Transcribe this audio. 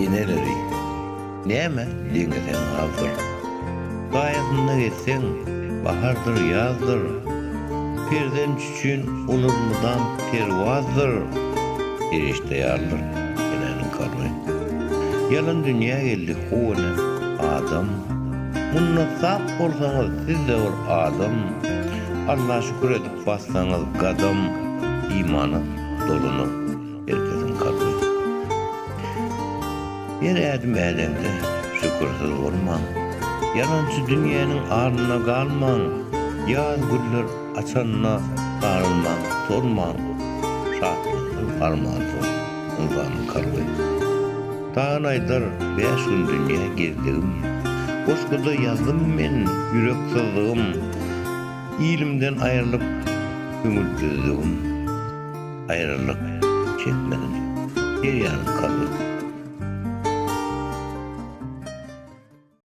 eneleri näme deňeseň azdyr. Saýasynda gezseň, bahardyr, ýazdyr. Perzent üçin olar mydam perwazdyr. Perişde ýalydyr enäniň kalby. Ýalan dünýä geldi how ene, adam. Munda sap bolsaňyz siz-de bir adam. Alla şükür edip bassaňyz gadam, imana dolanar her kesiň kalby. Her ädim ädeňde şükürsiz bolmaň. Ýalançy dünýäniň alyna galmaň. Ýaz güller açanda sarylmaň, solmaň. Şatlyksyz, armansyz ynsanyň kalby. Tagan aýdar, Bäş gün dünýä gezdigim. Goşguda ýazdym men ýürek syzdygym. Ilimden aýrylyp köňül üzdügim. Aýralyk çekmedim her ýanym kalbym.